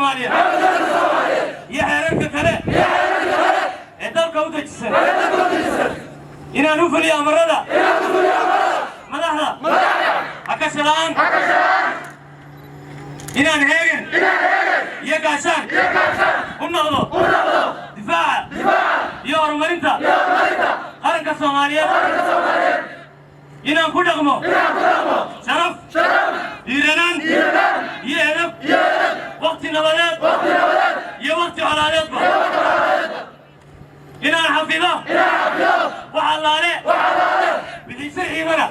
Soomaaliyeed iyo xeerarka kale ee dalka u dejisan. Inaan u fuliyo amarada madaxda hakasha la'aan. Inaan heegan iyo gaashaan u noqdo difaaca iyo horumarinta qaranka Soomaaliyeed. Inaan ku dhaqmo sharaf, dhiiranaan iyo edab, waqti nabadeed iyo waqti colaadeedba. Inaan xafido wax allaale wixii sharcigana,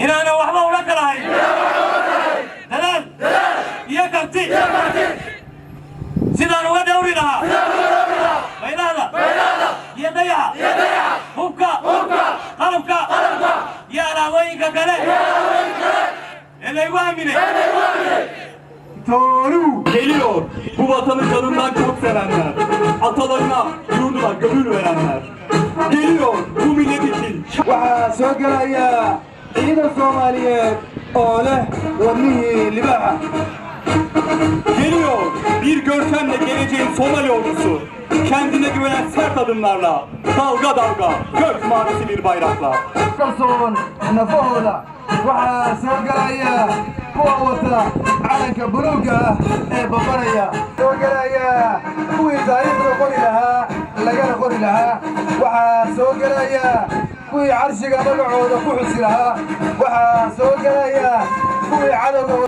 inaanan waxba ula kala hayn dadaal iyo karti sidaan uga dhowri lahaa baylahda iyo dayaca hubka, qalabka iyo alaabooyinka kale ee laygu aaminay. Geliyor bu vatanı canından çok sevenler. Atalarına, yurduna gönül verenler. Geliyor bu millet için Waxaa soo gelaya ciidan Soomaaliyeed oo leh wadnihii libaaxa. Geliyor bir görkemle geleceğin Somali ordusu. Kendine güvenen sert adımlarla, dalga dalga, gök mavisi bir bayrakla. Kalsoon nafahooda. Waxaa soo gelaya kuwa wata calanka buluugga ah ee babanaya. Soo gelaya kuwii taariikhda qori lahaa, lagana qori lahaa. Waxaa soo gelaya kuwii carshiga magacooda ku xusi lahaa. Waxaa soo gelaya kuwii cadowga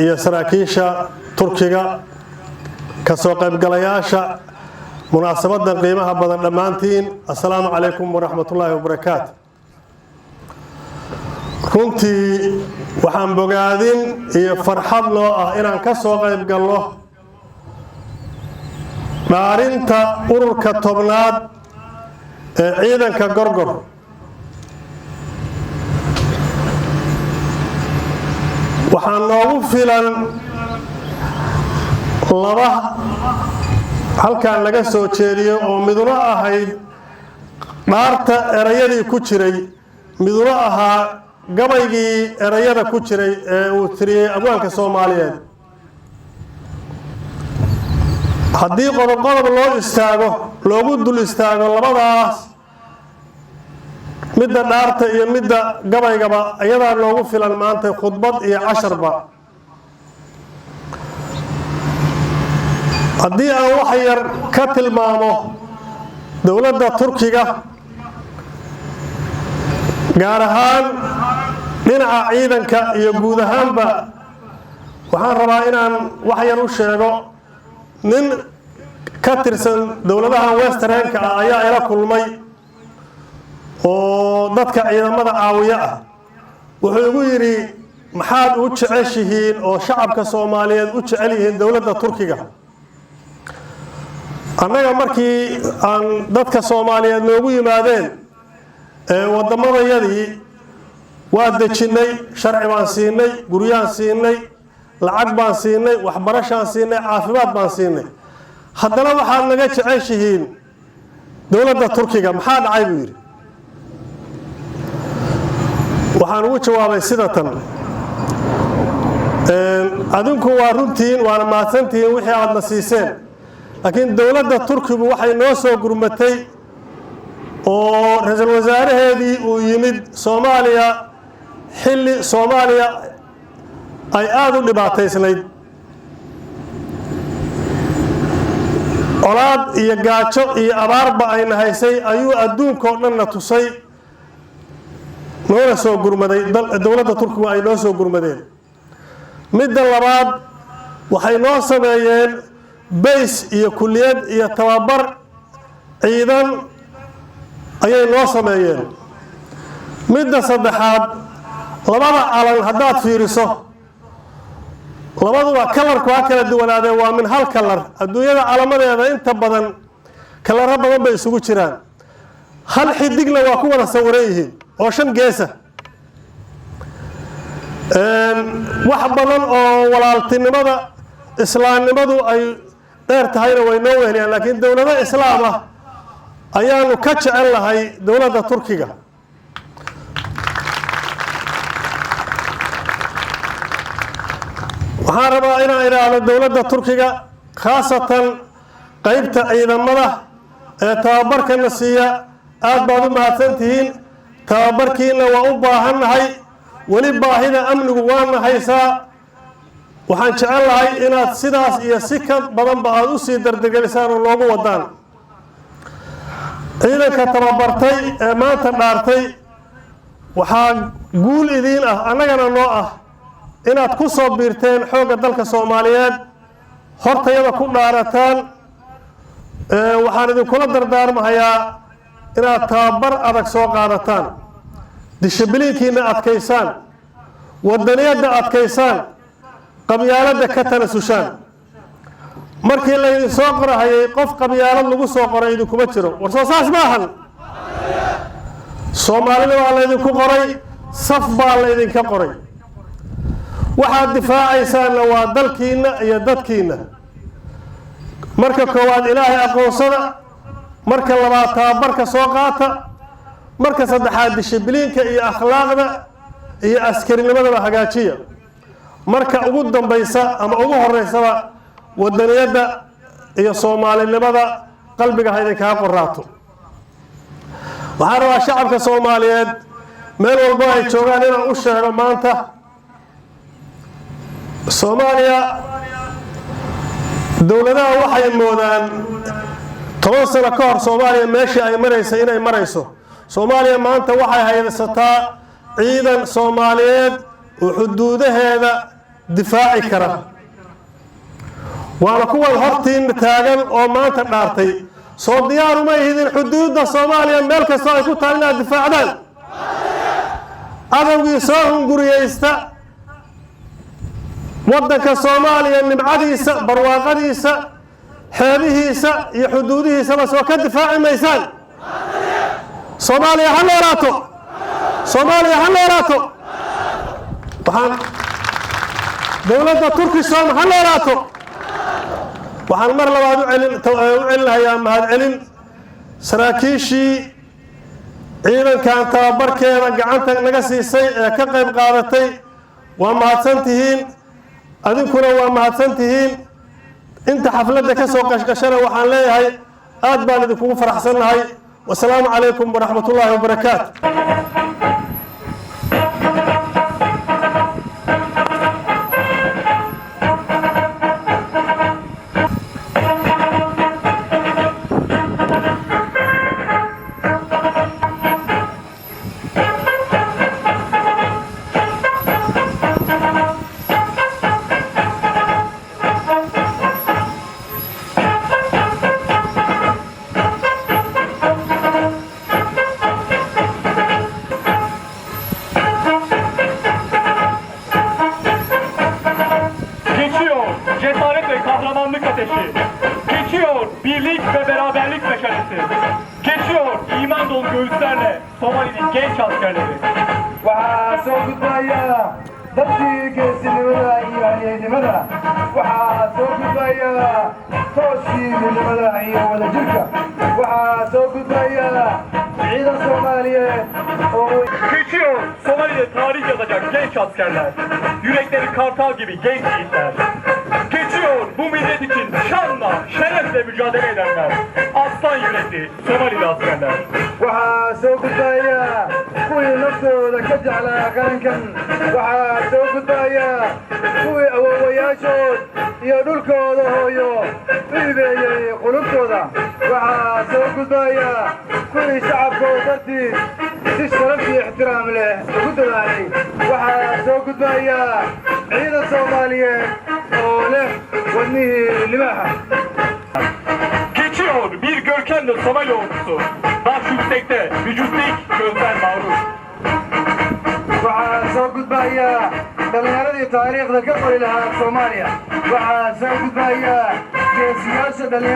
Iyo saraakiisha Turkiga, ka soo qaybgalayaasha munaasabadan qiimaha badan, dhammaantiin assalaamu calaykum waraxmatullaahi wabarakaatu. Runtii waxaan bogaadin iyo farxad loo ah inaan ka soo qayb galno dhaarinta ururka 10aad ee ciidanka Gorgor. Waxaa noogu filan laba halkan laga soo jeediyey oo miduna ahayd dhaarta erayadii ku jiray, miduna ahaa gabaygii erayada ku jiray ee uu tiriyey abwaanka Soomaaliyeed. Haddii qodob qodob loo istaago, loogu dul istaago labadaas, midda dhaarta iyo midda gabaygaba, iyadaa noogu filan maanta khudbad iyo casharba. Haddii aan wax yar ka tilmaamo dowladda Turkiga, gaar ahaan dhinaca ciidanka iyo guud ahaanba, waxaan rabaa inaan wax yar u sheego. Nin ka tirsan dowladahan Westernka ah ayaa ila kulmay oo dadka ciidamada caawiyo ah. Wuxuu igu yidhi: "Maxaad u jeceshihiin oo shacabka Soomaaliyeed u jecel yihiin dowladda Turkiga?" Annaga markii aan dadka Soomaaliyeed noogu yimaadeen waddamadayadii, waa dejinnay, sharci baan siinay, guryaan siinay, lacag baan siinay, waxbarashaan siinay, caafimaad baan siinay. Haddana waxaad naga jeceshihiin dowladda Turkiga, maxaa dhacay?" buu yidhi. Waxaan ugu jawaabay sida tan: adinku waa runtiin, waana mahadsantihiin wixii aadna siiseen, laakiin dowladda Turkigu waxay noo soo gurmatay Oo ra-iisul wasaaraheedii uu yimid Soomaaliya xilli Soomaaliya ay aada u dhibaataysnayd, colaad iyo gaajo iyo abaarba ayna haysay, ayuu adduunka oo dhanna tusay, noona soo gurmaday. Dowladda Turkigu ay noo soo gurmadeen. Midda labaad, waxay noo sameeyeen base iyo kulliyad iyo tababar ciidan ayay noo sameeyeen. Midda saddexaad, labada calan haddaad fiiriso, labaduba colorku ha kala duwanaadeen, waa min hal color. Adduunyada calamadeeda inta badan coloro badan bay isugu jiraan. Hal xidigna waa ku wada sawiran yihiin oo shan geesa. Wax badan oo walaaltinimada islaamnimadu ay dheer tahayna way noo weheliyaan, laakiin dowlado islaam ah ayaanu ka jecel lahay dowladda Turkiga. Waxaan rabaa inaan idhaahdo dowladda Turkiga, khaasatan qeybta ciidamada ee tababarkana siiya, aad baad u mahadsan tihiin. Tababarkiina waa u baahannahay. Weli baahida amnigu waana haysaa. Waxaan jecel lahay inaad sidaas iyo si ka badanba aada u sii dardargelisaan oo noogu wadaan. Ciidanka tababartay ee maanta dhaartay, waxaa guul idiin ah, annagana noo ah, inaad ku soo biirteen xoogga dalka Soomaaliyeed, hortayada ku dhaarataan. Waxaan idinkula dardaarmahayaa inaad tababar adag soo qaadataan, dishibiliinkiina adkaysaan, wadaniyadda adkaysaan, qabyaaladda ka tanasushaan. Markii laydin soo qorahayay, qof qabyaalad lagu soo qoray idinkuma jiro. War soo saas ma ahan? Soomaalida waa laydinku qoray, saf baa laydinka qoray. Waxaad difaacaysaanna waa dalkiinna iyo dadkiinna. Marka koowaad Ilaahay aqoonsada, marka labaad tababarka soo qaata, marka saddexaad dishibiliinka iyo akhlaaqda iyo askarinimadaba hagaajiya, marka ugu dambaysa ama ugu horeysaba wadaniyadda iyo soomaalinimada qalbiga ha idinkaga qoraato. Waxaan rabaa shacabka Soomaaliyeed meel walbo ay joogaan inaan u sheego, maanta Soomaaliya dowladaha waxay moodaan 10 sano ka hor Soomaaliya meeshii ay maraysa inay marayso. Soomaaliya maanta waxay haysataa ciidan Soomaaliyeed oo xuduudaheeda difaaci kara, waana kuwan hortiina taagan oo maanta dhaartay. Soo diyaaruma ihidin xuduudda Soomaaliya meel kastoo ay ku taal inaad difaacdaan? Cadowgii soo hunguriyeysta waddanka Soomaaliya, nimcadiisa, barwaaqadiisa, xeebihiisa iyo xuduudihiisaba, soo ka difaaci maysaan? Soomaaliya ha noolaato! Soomaaliya ha noolaato! Waxaan dowladda Turkisom ha noolaato! Waxaan mar labaad u celinahayaa mahadcelin saraakiishii ciidankan tababarkeeda gacanta naga siisay ee ka qayb qaadatay. Waa mahadsan tihiin, adinkuna waa mahadsan tihiin. Inta xafladda ka soo qashqashana waxaan leeyahay aad baan idinkugu faraxsannahay. Wasalaamu calaykum waraxmat ullaahi wabarakaatu. Geçiyor cesaret ve kahramanlık ateşi. Geçiyor birlik ve beraberlik meşalesi. Geçiyor iman dolu göğüslerle Somali'nin genç askerleri. Waxaa soo gudbaya dadkii geesinimada iyo halyeynimada. Waxaa soo gudbaya tooskii midnimada iyo wadajirka. Waxaa soo gudbaya ciidan Soomaaliyeed oo Geçiyor Somali'de tarih yazacak genç askerler. Yürekleri kartal gibi genç yiğitler. Geçiyor bu millet için şanla, şerefle mücadele edenler. Aslan yürekli Somalili askerler. Waxaa soo gudbaya kuwii naftooda ka jeclaa qarankan. Waxaa soo gudbaya kuwii awoowayaashood iyo dhulkooda hooyo u ibeeyey qulubtooda. Waxaa soo gudbaya kuwii shacabkooda dartiis si sharaf iyo ixtiraam leh ugu dadaalay. Waxaa soo gudbaya ciidan Soomaaliyeed oo leh wadnihii libaaxa. Geçiyor bir görkemle Somali ordusu. Baş yüksekte, vücut dik, gözler mağrur. Waxaa soo gudbaya dhallinyaradii taariikhda ka qori lahaa Soomaaliya. Waxaa soo gudbaya geesiyaasha dhallinyarada.